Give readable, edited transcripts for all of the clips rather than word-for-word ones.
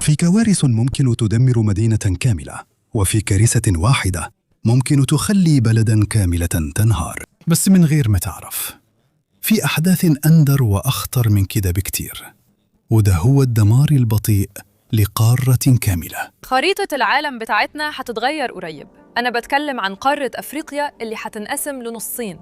في كوارث ممكن تدمر مدينة كاملة، وفي كارثة واحدة ممكن تخلي بلدا كاملة تنهار، بس من غير ما تعرف. في أحداث أندر وأخطر من كده بكتير، وده هو الدمار البطيء لقارة كاملة. خريطة العالم بتاعتنا هتتغير قريب. أنا بتكلم عن قارة أفريقيا اللي هتنقسم لنصين.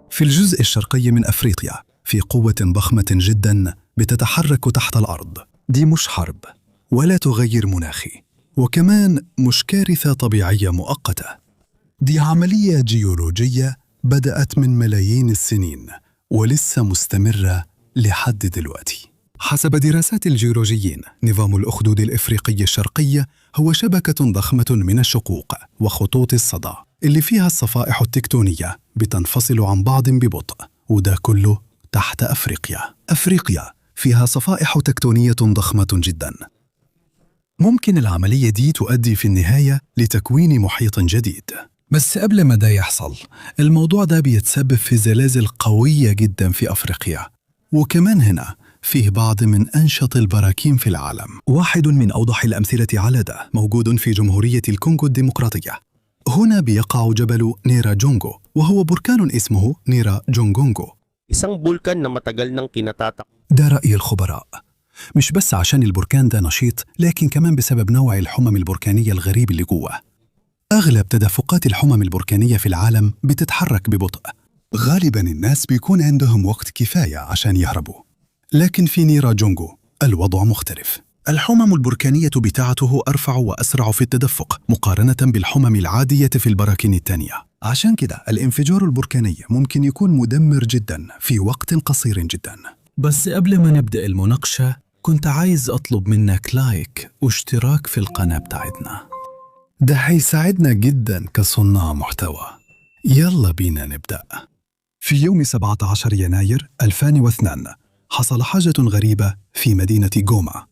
في الجزء الشرقي من أفريقيا في قوة ضخمة جدا بتتحرك تحت الأرض. دي مش حرب ولا تغير مناخي، وكمان مش كارثة طبيعية مؤقتة. دي عملية جيولوجية بدأت من ملايين السنين ولسه مستمرة لحد دلوقتي. حسب دراسات الجيولوجيين، نظام الأخدود الإفريقي الشرقي هو شبكة ضخمة من الشقوق وخطوط الصدى اللي فيها الصفائح التكتونية بتنفصل عن بعض ببطء، وده كله تحت أفريقيا. أفريقيا فيها صفائح تكتونية ضخمة جدا. ممكن العملية دي تؤدي في النهاية لتكوين محيط جديد. بس قبل ما ده يحصل، الموضوع ده بيتسبب في زلازل قوية جدا في أفريقيا، وكمان هنا فيه بعض من أنشط البراكين في العالم. واحد من أوضح الأمثلة على ده موجود في جمهورية الكونغو الديمقراطية. هنا بيقع جبل نيرا جونغو، وهو بركان اسمه نيرا جونغونغو. Isang bulkan na matagal nang kinatatak ده رأي الخبراء، مش بس عشان البركان ده نشيط، لكن كمان بسبب نوع الحمم البركانية الغريب اللي جوه. أغلب تدفقات الحمم البركانية في العالم بتتحرك ببطء، غالبا الناس بيكون عندهم وقت كفاية عشان يهربوا، لكن في نيرا جونغو الوضع مختلف. الحمم البركانية بتاعته أرفع وأسرع في التدفق مقارنة بالحمم العادية في البراكين التانية. عشان كده الانفجار البركاني ممكن يكون مدمر جدا في وقت قصير جدا. بس قبل ما نبدأ المناقشة، كنت عايز أطلب منك like واشتراك في القناة بتاعتنا، ده هيساعدنا جدا كصناع محتوى. يلا بينا نبدأ. في يوم 17 يناير 2002 حصل حاجة غريبة في مدينة جوما.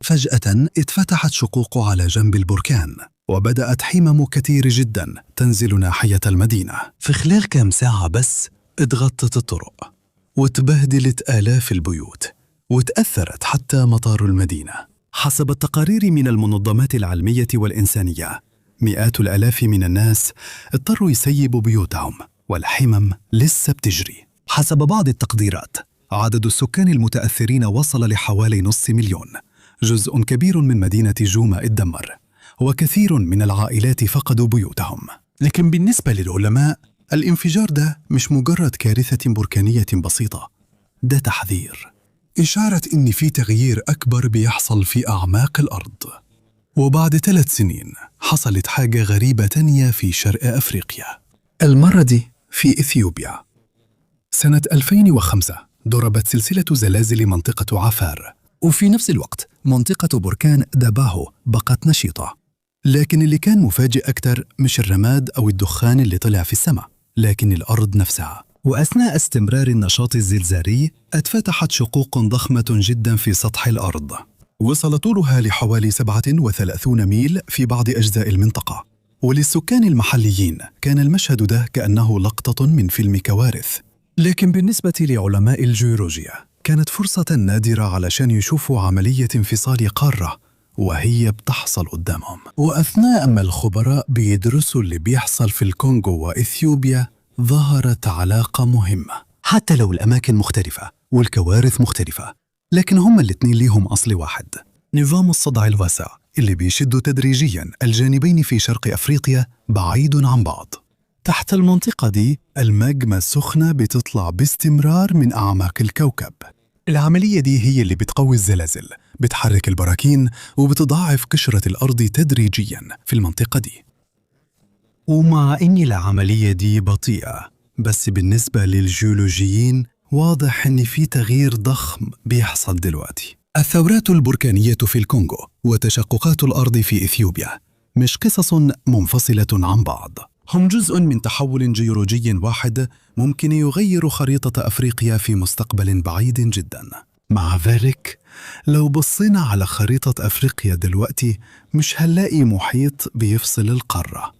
فجأة اتفتحت شقوق على جنب البركان، وبدأت حمم كتير جدا تنزل ناحية المدينة. في خلال كام ساعة بس اتغطت الطرق وتبهدلت آلاف البيوت، وتأثرت حتى مطار المدينة. حسب التقارير من المنظمات العلمية والإنسانية، مئات الآلاف من الناس اضطروا يسيبوا بيوتهم والحمم لسه بتجري. حسب بعض التقديرات، عدد السكان المتأثرين وصل لحوالي 500,000. جزء كبير من مدينة جوما اتدمر، وكثير من العائلات فقدوا بيوتهم. لكن بالنسبة للعلماء، الانفجار ده مش مجرد كارثة بركانية بسيطة، ده تحذير، إشارة إن في تغيير أكبر بيحصل في أعماق الأرض. وبعد 3 سنين حصلت حاجة غريبة تانية في شرق أفريقيا، المرة دي في إثيوبيا. سنة 2005 ضربت سلسلة زلازل منطقة عفار، وفي نفس الوقت منطقة بركان داباهو بقت نشيطة. لكن اللي كان مفاجئ أكتر مش الرماد أو الدخان اللي طلع في السماء، لكن الأرض نفسها. وأثناء استمرار النشاط الزلزالي اتفتحت شقوق ضخمة جدا في سطح الأرض، وصل طولها لحوالي 37 ميل في بعض أجزاء المنطقة. وللسكان المحليين كان المشهد ده كأنه لقطة من فيلم كوارث، لكن بالنسبة لعلماء الجيولوجيا كانت فرصة نادرة علشان يشوفوا عملية انفصال قارة وهي بتحصل قدامهم. وأثناء ما الخبراء بيدرسوا اللي بيحصل في الكونغو وإثيوبيا، ظهرت علاقة مهمة. حتى لو الأماكن مختلفة والكوارث مختلفة، لكن هما الاتنين ليهم أصل واحد، نظام الصدع الواسع اللي بيشد تدريجيا الجانبين في شرق أفريقيا بعيد عن بعض. تحت المنطقة دي الماجما السخنة بتطلع باستمرار من أعماق الكوكب. العملية دي هي اللي بتقوي الزلازل، بتحرك البراكين، وبتضاعف قشرة الأرض تدريجيا في المنطقة دي. ومع إن العملية دي بطيئة، بس بالنسبة للجيولوجيين واضح إن في تغيير ضخم بيحصل دلوقتي. الثورات البركانية في الكونغو وتشققات الأرض في إثيوبيا مش قصص منفصلة عن بعض، هم جزء من تحول جيولوجي واحد ممكن يغير خريطة أفريقيا في مستقبل بعيد جدا. مع ذلك، لو بصينا على خريطة أفريقيا دلوقتي مش هنلاقي محيط بيفصل القارة،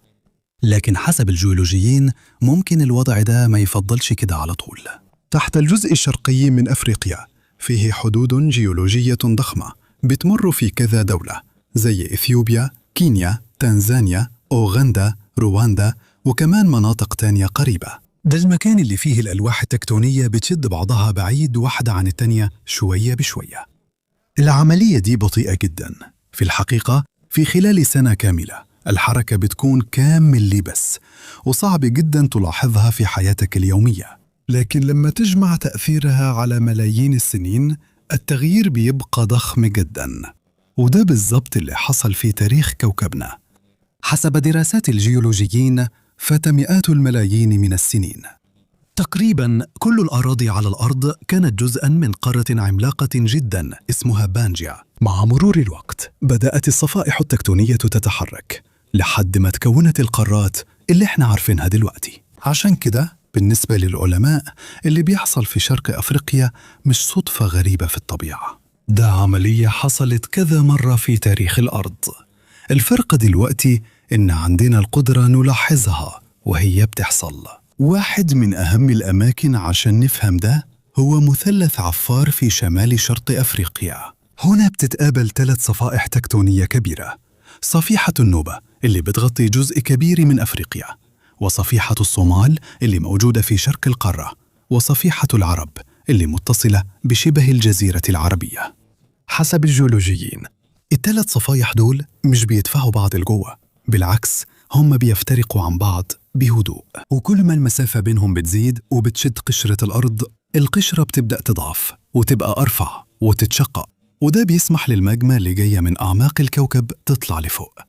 لكن حسب الجيولوجيين ممكن الوضع ده ما يفضلش كده على طول. تحت الجزء الشرقي من أفريقيا فيه حدود جيولوجية ضخمة بتمر في كذا دولة زي إثيوبيا، كينيا، تنزانيا، أوغندا، رواندا، وكمان مناطق تانية قريبة. ده المكان اللي فيه الألواح التكتونية بتشد بعضها بعيد واحدة عن التانية شوية بشوية. العملية دي بطيئة جدا. في الحقيقة في خلال سنة كاملة الحركة بتكون كام ملي بس، وصعب جدا تلاحظها في حياتك اليومية. لكن لما تجمع تأثيرها على ملايين السنين التغيير بيبقى ضخم جدا، وده بالضبط اللي حصل في تاريخ كوكبنا. حسب دراسات الجيولوجيين فات مئات الملايين من السنين. تقريبا كل الأراضي على الأرض كانت جزءا من قارة عملاقة جدا اسمها بانجيا. مع مرور الوقت بدأت الصفائح التكتونية تتحرك لحد ما تكونت القارات اللي احنا عارفينها دلوقتي. عشان كده بالنسبة للعلماء اللي بيحصل في شرق أفريقيا مش صدفة غريبة في الطبيعة، ده عملية حصلت كذا مرة في تاريخ الأرض. الفرق دلوقتي إن عندنا القدرة نلاحظها وهي بتحصل. واحد من أهم الأماكن عشان نفهم ده هو مثلث عفار في شمال شرق أفريقيا. هنا بتتقابل 3 صفائح تكتونية كبيرة: صفيحة النوبة اللي بتغطي جزء كبير من أفريقيا، وصفيحة الصومال اللي موجودة في شرق القارة، وصفيحة العرب اللي متصلة بشبه الجزيرة العربية. حسب الجيولوجيين ال3 صفايح دول مش بيدفعوا بعض لجوه، بالعكس هم بيفترقوا عن بعض بهدوء، وكل ما المسافة بينهم بتزيد وبتشد قشرة الأرض، القشرة بتبدأ تضعف وتبقى أرفع وتتشقق، وده بيسمح للماجما اللي جاية من أعماق الكوكب تطلع لفوق.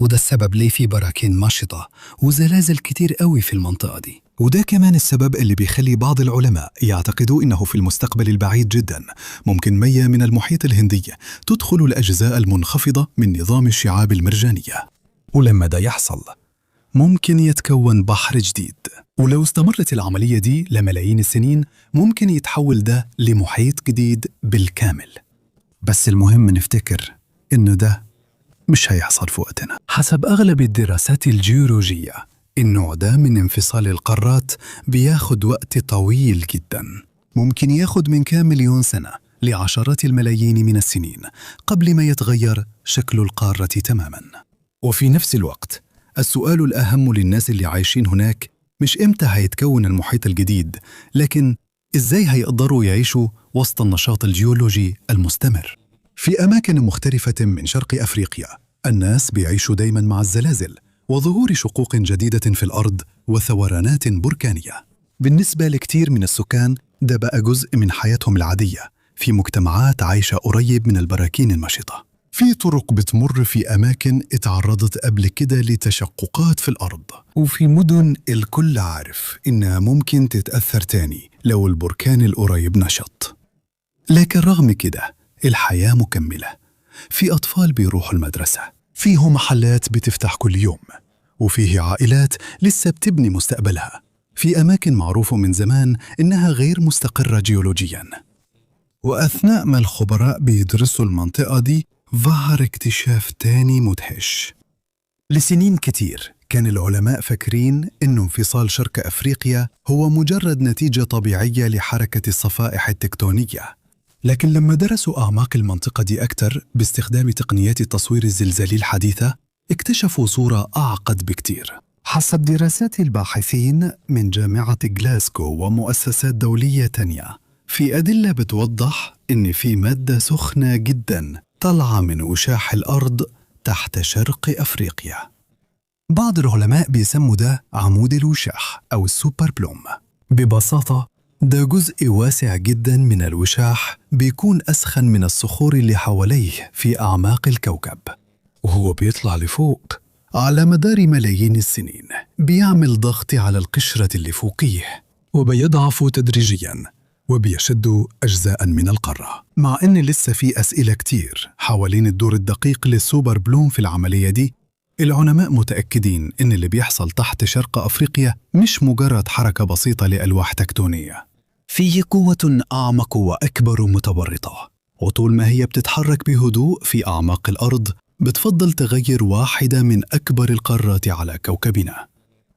وده السبب ليه في براكين نشطة وزلازل كتير قوي في المنطقة دي. وده كمان السبب اللي بيخلي بعض العلماء يعتقدوا إنه في المستقبل البعيد جدا ممكن مياه من المحيط الهندي تدخل الأجزاء المنخفضة من نظام الشعاب المرجانية. ولما ده يحصل ممكن يتكون بحر جديد، ولو استمرت العملية دي لملايين السنين ممكن يتحول ده لمحيط جديد بالكامل. بس المهم نفتكر إنه ده مش هيحصل في وقتنا. حسب أغلب الدراسات الجيولوجية النوع ده من انفصال القارات بياخد وقت طويل جدا، ممكن ياخد من كام مليون سنة لعشرات الملايين من السنين قبل ما يتغير شكل القارة تماما. وفي نفس الوقت السؤال الأهم للناس اللي عايشين هناك مش إمتى هيتكون المحيط الجديد، لكن إزاي هيقدروا يعيشوا وسط النشاط الجيولوجي المستمر. في أماكن مختلفة من شرق أفريقيا الناس بيعيشوا دايما مع الزلازل وظهور شقوق جديدة في الأرض وثورانات بركانية. بالنسبة لكتير من السكان ده بقى جزء من حياتهم العادية في مجتمعات عايشة قريب من البراكين النشطة. في طرق بتمر في أماكن اتعرضت قبل كده لتشققات في الأرض، وفي مدن الكل عارف إنها ممكن تتأثر تاني لو البركان القريب نشط. لكن رغم كده الحياة مكملة. في أطفال بيروحوا المدرسة، فيه محلات بتفتح كل يوم، وفيه عائلات لسه بتبني مستقبلها في أماكن معروفة من زمان إنها غير مستقرة جيولوجياً. وأثناء ما الخبراء بيدرسوا المنطقة دي ظهر اكتشاف تاني مدهش. لسنين كتير كان العلماء فاكرين إنه انفصال شرق أفريقيا هو مجرد نتيجة طبيعية لحركة الصفائح التكتونية، لكن لما درسوا أعماق المنطقة دي أكتر باستخدام تقنيات التصوير الزلزالي الحديثة اكتشفوا صورة أعقد بكتير. حسب دراسات الباحثين من جامعة غلاسكو ومؤسسات دولية تانية، في أدلة بتوضح إن في مادة سخنة جدا طالعة من وشاح الأرض تحت شرق أفريقيا. بعض العلماء بيسموا ده عمود الوشاح أو ال super plume. ببساطة ده جزء واسع جدا من الوشاح بيكون أسخن من الصخور اللي حواليه في أعماق الكوكب، وهو بيطلع لفوق على مدار ملايين السنين، بيعمل ضغط على القشرة اللي فوقيه وبيضعف تدريجيا وبيشد أجزاء من القارة. مع إن لسه في أسئلة كتير حوالين الدور الدقيق لل super plume في العملية دي، العلماء متأكدين إن اللي بيحصل تحت شرق أفريقيا مش مجرد حركة بسيطة لألواح تكتونية، فيه قوة أعمق وأكبر متورطة، وطول ما هي بتتحرك بهدوء في أعماق الأرض بتفضل تغير واحدة من أكبر القارات على كوكبنا.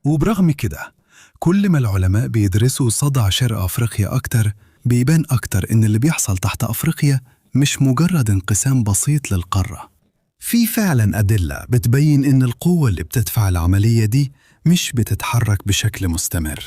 وبرغم كده كل ما العلماء بيدرسوا صدع شرق أفريقيا أكتر بيبان أكتر إن اللي بيحصل تحت أفريقيا مش مجرد انقسام بسيط للقارة. في فعلا أدلة بتبين إن القوة اللي بتدفع العملية دي مش بتتحرك بشكل مستمر.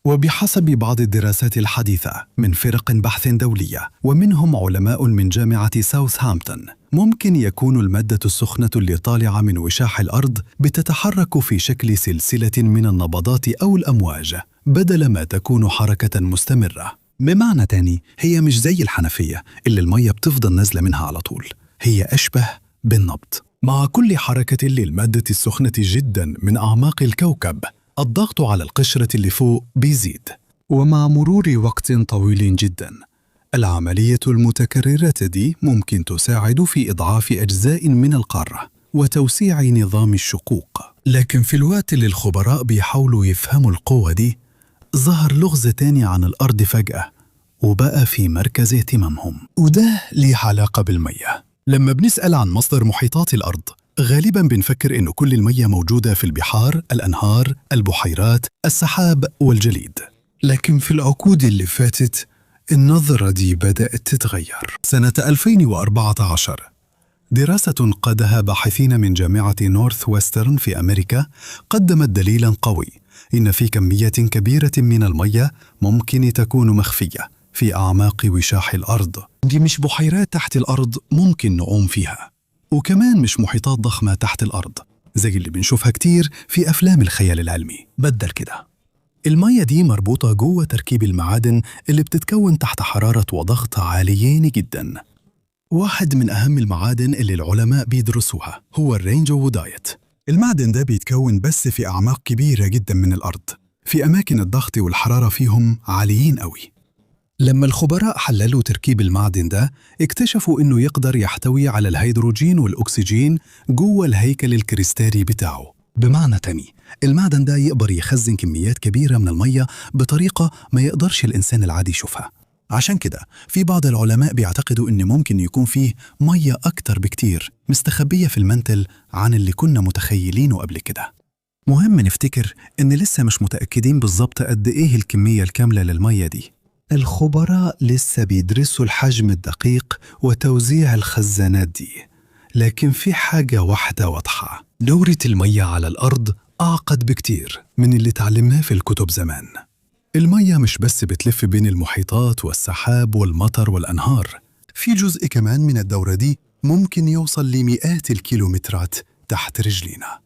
وبحسب بعض الدراسات الحديثة من فرق بحث دولية ومنهم علماء من جامعة ساوثهامبتون، ممكن يكون المادة السخنة اللي طالعة من وشاح الأرض بتتحرك في شكل سلسلة من النبضات أو الأمواج بدل ما تكون حركة مستمرة. بمعنى تاني، هي مش زي الحنفية اللي المية بتفضل نازلة منها على طول، هي أشبه بالنبض. مع كل حركة للمادة السخنة جدا من أعماق الكوكب، الضغط على القشرة اللي فوق بيزيد، ومع مرور وقت طويل جدا العملية المتكررة دي ممكن تساعد في إضعاف أجزاء من القارة وتوسيع نظام الشقوق. لكن في الوقت اللي الخبراء بيحاولوا يفهموا القوة دي، ظهر لغز تاني عن الأرض فجأة وبقى في مركز اهتمامهم، وده ليه علاقة بالمية. لما بنسأل عن مصدر محيطات الأرض غالباً بنفكر إنه كل المية موجودة في البحار، الأنهار، البحيرات، السحاب والجليد. لكن في العقود اللي فاتت النظرة دي بدأت تتغير. سنة 2014 دراسة قادها باحثين من جامعة نورث ويسترن في أمريكا قدمت دليلاً قوي إن في كمية كبيرة من المية ممكن تكون مخفية في أعماق وشاح الأرض. دي مش بحيرات تحت الأرض ممكن نعوم فيها، وكمان مش محيطات ضخمة تحت الأرض زي اللي بنشوفها كتير في أفلام الخيال العلمي. بدل كده، المية دي مربوطة جوه تركيب المعادن اللي بتتكون تحت حرارة وضغط عاليين جدا. واحد من أهم المعادن اللي العلماء بيدرسوها هو الرينجوودايت. المعدن ده بيتكون بس في أعماق كبيرة جدا من الأرض، في أماكن الضغط والحرارة فيهم عاليين قوي. لما الخبراء حللوا تركيب المعدن ده اكتشفوا إنه يقدر يحتوي على الهيدروجين والأكسجين جوه الهيكل الكريستالي بتاعه. بمعنى تاني، المعدن ده يقدر يخزن كميات كبيرة من المية بطريقة ما يقدرش الإنسان العادي يشوفها. عشان كده في بعض العلماء بيعتقدوا إن ممكن يكون فيه مية أكتر بكتير مستخبية في المنتل عن اللي كنا متخيلينه قبل كده. مهم نفتكر إن لسه مش متأكدين بالظبط قد إيه الكمية الكاملة للمية دي. الخبراء لسه بيدرسوا الحجم الدقيق وتوزيع الخزانات دي، لكن في حاجة واحدة واضحة: دورة المية على الأرض أعقد بكتير من اللي تعلمناه في الكتب زمان. المية مش بس بتلف بين المحيطات والسحاب والمطر والأنهار، في جزء كمان من الدورة دي ممكن يوصل لمئات الكيلومترات تحت رجلينا.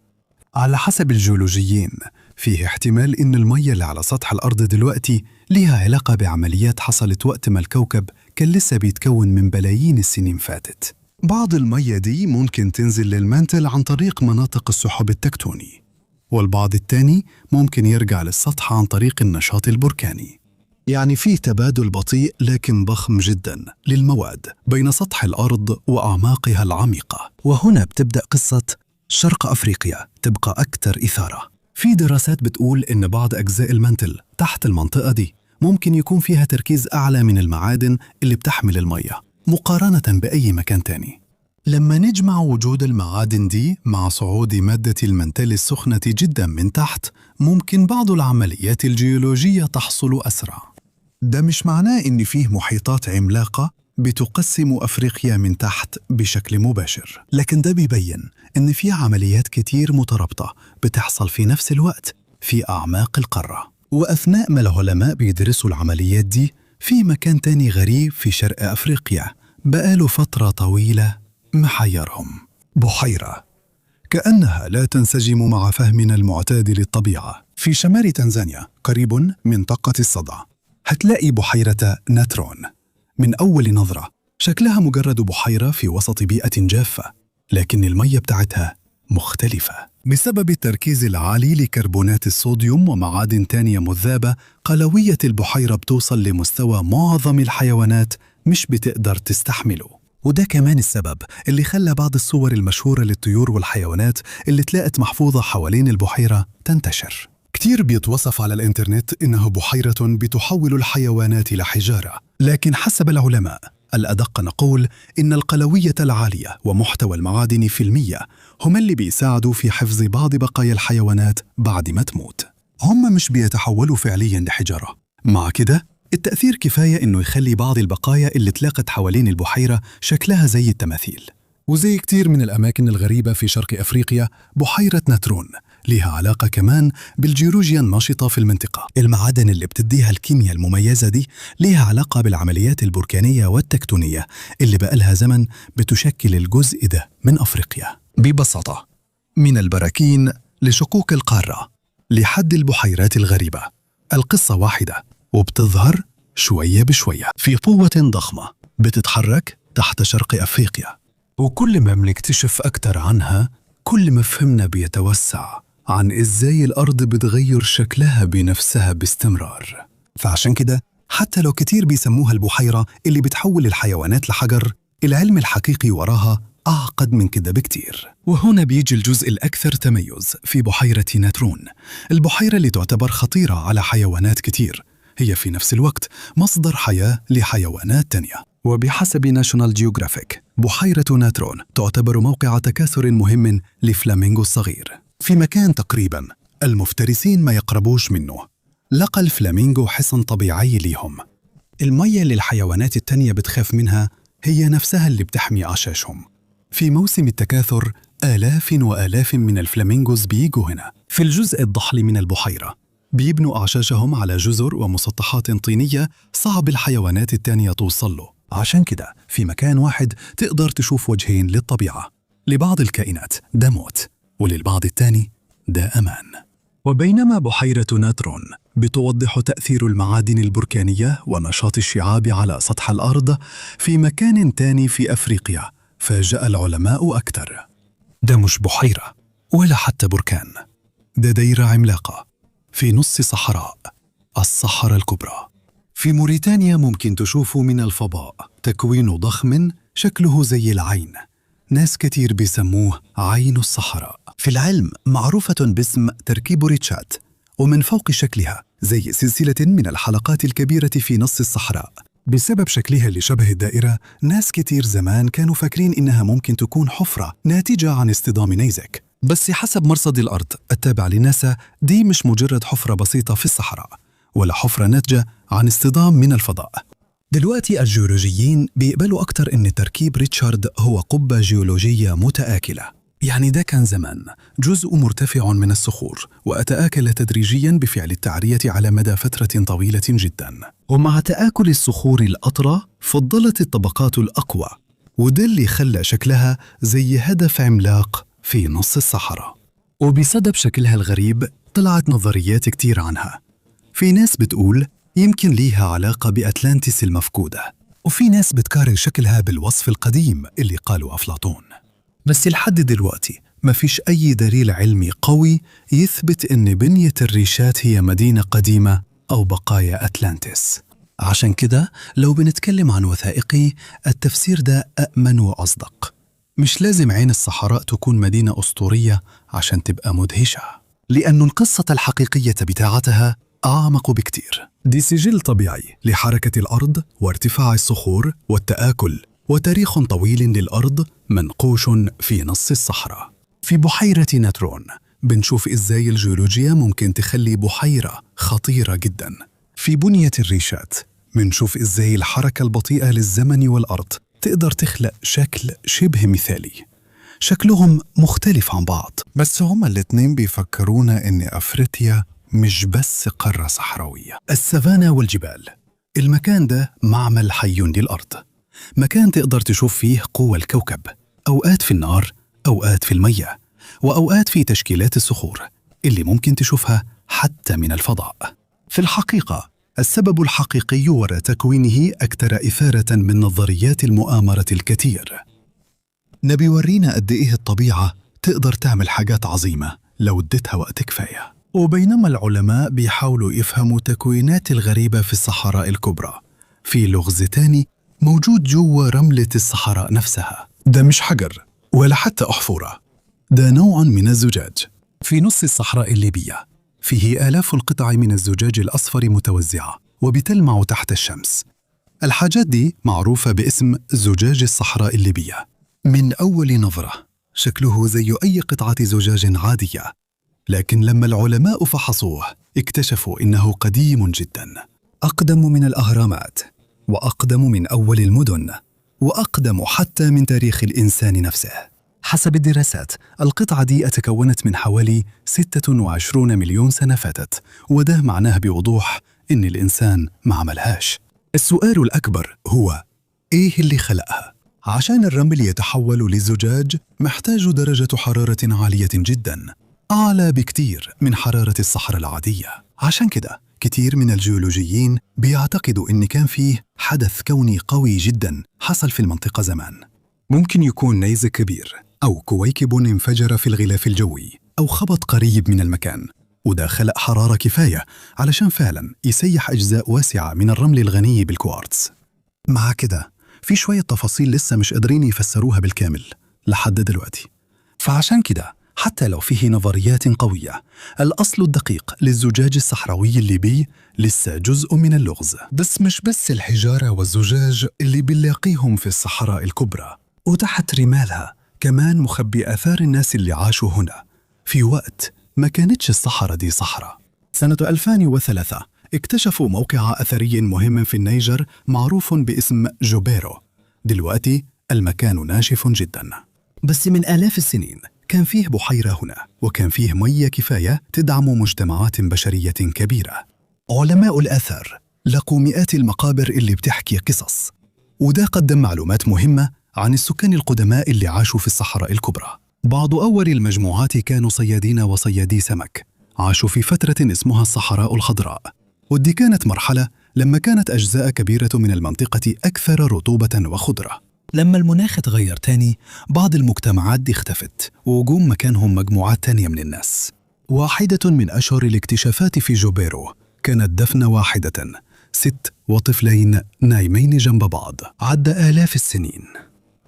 على حسب الجيولوجيين فيه احتمال إن المية اللي على سطح الأرض دلوقتي ليها علاقة بعمليات حصلت وقت ما الكوكب كان لسه بيتكون من بلايين السنين فاتت. بعض المية دي ممكن تنزل للمنتل عن طريق مناطق السحب التكتوني، والبعض التاني ممكن يرجع للسطح عن طريق النشاط البركاني. يعني في تبادل بطيء لكن ضخم جدا للمواد بين سطح الأرض وأعماقها العميقة. وهنا بتبدأ قصة شرق أفريقيا تبقى أكثر إثارة. في دراسات بتقول إن بعض أجزاء المنتل تحت المنطقة دي ممكن يكون فيها تركيز أعلى من المعادن اللي بتحمل المية مقارنة بأي مكان تاني. لما نجمع وجود المعادن دي مع صعود مادة المنتل السخنة جدا من تحت، ممكن بعض العمليات الجيولوجية تحصل أسرع. ده مش معناه إن فيه محيطات عملاقة بتقسم أفريقيا من تحت بشكل مباشر، لكن ده بيبين إن في عمليات كتير مترابطة بتحصل في نفس الوقت في أعماق القارة. وأثناء ما العلماء بيدرسوا العمليات دي، في مكان تاني غريب في شرق أفريقيا بقاله فترة طويلة محيرهم: بحيرة كأنها لا تنسجم مع فهمنا المعتاد للطبيعة. في شمال تنزانيا قريب منطقة الصدع هتلاقي بحيرة ناترون. من أول نظرة شكلها مجرد بحيرة في وسط بيئة جافة، لكن المية بتاعتها مختلفة بسبب التركيز العالي لكربونات الصوديوم ومعادن تانية مذابة. قلوية البحيرة بتوصل لمستوى معظم الحيوانات مش بتقدر تستحمله. وده كمان السبب اللي خلى بعض الصور المشهورة للطيور والحيوانات اللي تلاقت محفوظة حوالين البحيرة تنتشر. كتير بيتوصف على الإنترنت إنه بحيرة بتحول الحيوانات لحجارة، لكن حسب العلماء الأدق نقول إن القلوية العالية ومحتوى المعادن في المية هم اللي بيساعدوا في حفظ بعض بقايا الحيوانات بعد ما تموت. هم مش بيتحولوا فعليا لحجارة. مع كده التأثير كفاية إنه يخلي بعض البقايا اللي اتلاقت حوالين البحيرة شكلها زي التماثيل. وزي كتير من الأماكن الغريبة في شرق أفريقيا، بحيرة ناترون ليها علاقة كمان بالجيولوجيا النشطة في المنطقة. المعادن اللي بتديها الكيمياء المميزة دي ليها علاقة بالعمليات البركانية والتكتونية اللي بقالها زمن بتشكل الجزء ده من أفريقيا. ببساطة، من البراكين لشقوق القارة لحد البحيرات الغريبة، القصة واحدة وبتظهر شوية بشوية في قوة ضخمة بتتحرك تحت شرق أفريقيا. وكل ما بنكتشف أكتر عنها، كل ما فهمنا بيتوسع عن إزاي الأرض بتغير شكلها بنفسها باستمرار. فعشان كده حتى لو كتير بيسموها البحيرة اللي بتحول الحيوانات لحجر، العلم الحقيقي وراها أعقد من كده بكتير. وهنا بيجي الجزء الأكثر تميز في بحيرة ناترون، البحيرة اللي تعتبر خطيرة على حيوانات كتير، هي في نفس الوقت مصدر حياة لحيوانات تانية. وبحسب ناشونال جيوغرافيك، بحيرة ناترون تعتبر موقع تكاثر مهم لفلامينغو الصغير. في مكان تقريبا المفترسين ما يقربوش منه، لقى الفلامينغو حصن طبيعي ليهم. المية اللي الحيوانات التانية بتخاف منها هي نفسها اللي بتحمي أعشاشهم. في موسم التكاثر آلاف وآلاف من الفلامينغوز بيجوا هنا في الجزء الضحل من البحيرة، بيبنوا أعشاشهم على جزر ومسطحات طينية صعب الحيوانات التانية توصل له. عشان كده في مكان واحد تقدر تشوف وجهين للطبيعة، لبعض الكائنات ده موت، وللبعض التاني ده أمان. وبينما بحيرة ناترون بتوضح تأثير المعادن البركانية ونشاط الشعاب على سطح الأرض، في مكان تاني في أفريقيا فاجأ العلماء أكثر. ده مش بحيرة ولا حتى بركان، ده دايرة عملاقة في نص صحراء، الصحراء الكبرى. في موريتانيا ممكن تشوفوا من الفضاء تكوين ضخم شكله زي العين، ناس كتير بيسموه عين الصحراء. في العلم معروفة باسم تركيب ريتشات، ومن فوق شكلها زي سلسلة من الحلقات الكبيرة في نص الصحراء. بسبب شكلها اللي شبه الدائرة، ناس كتير زمان كانوا فاكرين إنها ممكن تكون حفرة ناتجة عن اصطدام نيزك. بس حسب مرصد الأرض التابع لناسا، دي مش مجرد حفرة بسيطة في الصحراء، ولا حفرة ناتجة عن اصطدام من الفضاء. دلوقتي الجيولوجيين بيقبلوا أكتر إن تركيب ريتشارد هو قبة جيولوجية متآكلة. يعني ده كان زمان جزء مرتفع من الصخور وأتآكل تدريجيا بفعل التعرية على مدى فترة طويلة جدا. ومع تآكل الصخور الأطرى فضلت الطبقات الأقوى، وده اللي خلى شكلها زي هدف عملاق في نص الصحراء. وبسبب شكلها الغريب طلعت نظريات كتير عنها. في ناس بتقول يمكن ليها علاقة بأتلانتس المفقودة، وفي ناس بتقارن شكلها بالوصف القديم اللي قاله أفلاطون. بس لحد دلوقتي مفيش أي دليل علمي قوي يثبت إن بنية الريشات هي مدينة قديمة أو بقايا أتلانتس. عشان كده لو بنتكلم عن وثائقي، التفسير ده أأمن وأصدق. مش لازم عين الصحراء تكون مدينة أسطورية عشان تبقى مدهشة، لأن القصة الحقيقية بتاعتها أعمق بكتير. دي سجل طبيعي لحركة الأرض وارتفاع الصخور والتآكل، وتاريخ طويل للأرض منقوش في نص الصحراء. في بحيرة ناترون بنشوف إزاي الجيولوجيا ممكن تخلي بحيرة خطيرة جدا. في بنية الريشات بنشوف إزاي الحركة البطيئة للزمن والأرض تقدر تخلق شكل شبه مثالي، شكلهم مختلف عن بعض، بس هما الاتنين بيفكرونا إن أفريقيا مش بس قارة صحراوية. السافانا والجبال، المكان ده معمل حي للأرض، مكان تقدر تشوف فيه قوة الكوكب، أوقات في النار، أوقات في المية، وأوقات في تشكيلات الصخور اللي ممكن تشوفها حتى من الفضاء. في الحقيقة السبب الحقيقي وراء تكوينه أكثر إثارة من نظريات المؤامرة الكثير. نبي ورينا قد إيه الطبيعة تقدر تعمل حاجات عظيمة لو اديتها وقت كفاية. وبينما العلماء بيحاولوا يفهموا تكوينات الغريبة في الصحراء الكبرى، في لغز تاني موجود جوه رملة الصحراء نفسها. ده مش حجر ولا حتى أحفورة، ده نوع من الزجاج. في نص الصحراء الليبية فيه آلاف القطع من الزجاج الأصفر متوزعة وبتلمع تحت الشمس. الحاجات دي معروفة باسم زجاج الصحراء الليبية. من أول نظرة شكله زي أي قطعة زجاج عادية، لكن لما العلماء فحصوه اكتشفوا إنه قديم جدا. أقدم من الأهرامات، وأقدم من أول المدن، وأقدم حتى من تاريخ الإنسان نفسه. حسب الدراسات القطعة دي اتكونت من حوالي 26 مليون سنة فاتت، وده معناه بوضوح إن الإنسان ما عملهاش. السؤال الأكبر هو إيه اللي خلقها؟ عشان الرمل يتحول لزجاج محتاج درجة حرارة عالية جدا، أعلى بكتير من حرارة الصحراء العادية. عشان كده كتير من الجيولوجيين بيعتقدوا إن كان فيه حدث كوني قوي جدا حصل في المنطقة زمان. ممكن يكون نيزك كبير، أو كويكب انفجر في الغلاف الجوي، أو خبط قريب من المكان، وده خلق حرارة كفاية علشان فعلا يسيح أجزاء واسعة من الرمل الغني بالكوارتز. مع كده في شوية تفاصيل لسه مش قادرين يفسروها بالكامل لحد دلوقتي. فعشان كده حتى لو فيه نظريات قوية، الأصل الدقيق للزجاج الصحراوي الليبي لسه جزء من اللغز. بس مش بس الحجارة والزجاج اللي بنلاقيهم في الصحراء الكبرى، وتحت رمالها كمان مخبي آثار الناس اللي عاشوا هنا في وقت ما كانتش الصحراء دي صحراء. سنة 2003 اكتشفوا موقع أثري مهم في النيجر معروف باسم جوبيرو. دلوقتي المكان ناشف جدا، بس من آلاف السنين كان فيه بحيرة هنا، وكان فيه مية كفاية تدعم مجتمعات بشرية كبيرة. علماء الآثار لقوا مئات المقابر اللي بتحكي قصص، وده قدم معلومات مهمة عن السكان القدماء اللي عاشوا في الصحراء الكبرى. بعض أول المجموعات كانوا صيادين وصيادي سمك، عاشوا في فترة اسمها الصحراء الخضراء، ودي كانت مرحلة لما كانت أجزاء كبيرة من المنطقة أكثر رطوبة وخضرة. لما المناخ اتغير تاني، بعض المجتمعات دي اختفت وجوم مكانهم مجموعات تانية من الناس. واحدة من أشهر الاكتشافات في جوبيرو كانت دفنة واحدة، ست وطفلين نايمين جنب بعض، عدى آلاف السنين،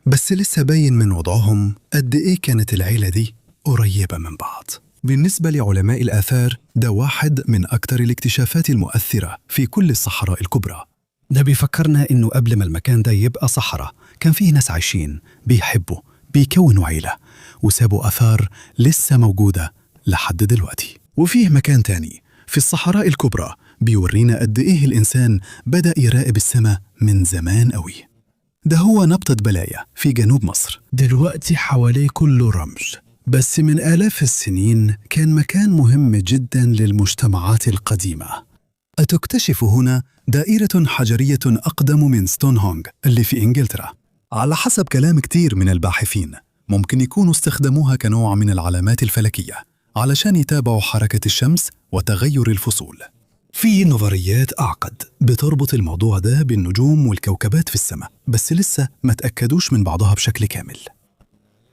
بس لسه باين من وضعهم قد إيه كانت العيلة دي قريبة من بعض. بالنسبة لعلماء الآثار ده واحد من أكثر الاكتشافات المؤثرة في كل الصحراء الكبرى. ده بيفكرنا إنه قبل ما المكان ده يبقى صحراء كان فيه ناس عايشين بيحبوا، بيكونوا عيلة، وسابوا آثار لسه موجودة لحد دلوقتي. وفيه مكان تاني في الصحراء الكبرى بيورينا قد إيه الإنسان بدأ يراقب السماء من زمان قوي. ده هو نبتة بلايا في جنوب مصر. دلوقتي حواليه كله رمل، بس من آلاف السنين كان مكان مهم جدا للمجتمعات القديمة. أتكتشف هنا دائرة حجرية أقدم من ستونهونج اللي في إنجلترا. على حسب كلام كتير من الباحثين ممكن يكونوا استخدموها كنوع من العلامات الفلكية علشان يتابعوا حركة الشمس وتغير الفصول. في نظريات أعقد بتربط الموضوع ده بالنجوم والكوكبات في السماء، بس لسه ما تأكدوش من بعضها بشكل كامل.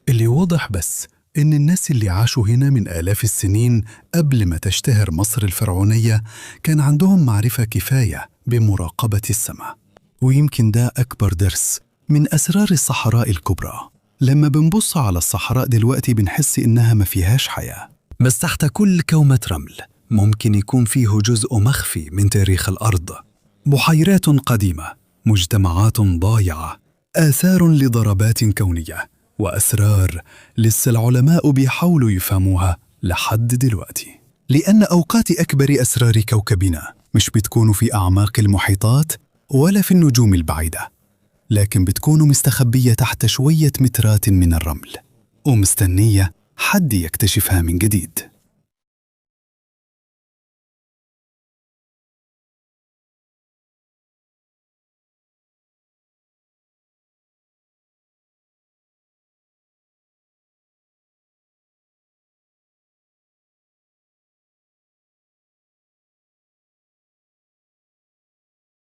اللي واضح بس إن الناس اللي عاشوا هنا من آلاف السنين قبل ما تشتهر مصر الفرعونية كان عندهم معرفة كفاية بمراقبة السماء. ويمكن ده أكبر درس من أسرار الصحراء الكبرى. لما بنبص على الصحراء دلوقتي بنحس إنها ما فيهاش حياة، بس تحت كل كومة رمل ممكن يكون فيه جزء مخفي من تاريخ الأرض. بحيرات قديمة، مجتمعات ضايعة، آثار لضربات كونية، وأسرار لسه العلماء بيحاولوا يفهموها لحد دلوقتي. لأن أوقات أكبر أسرار كوكبنا مش بتكون في أعماق المحيطات ولا في النجوم البعيدة، لكن بتكون مستخبية تحت شوية مترات من الرمل ومستنية حد يكتشفها من جديد.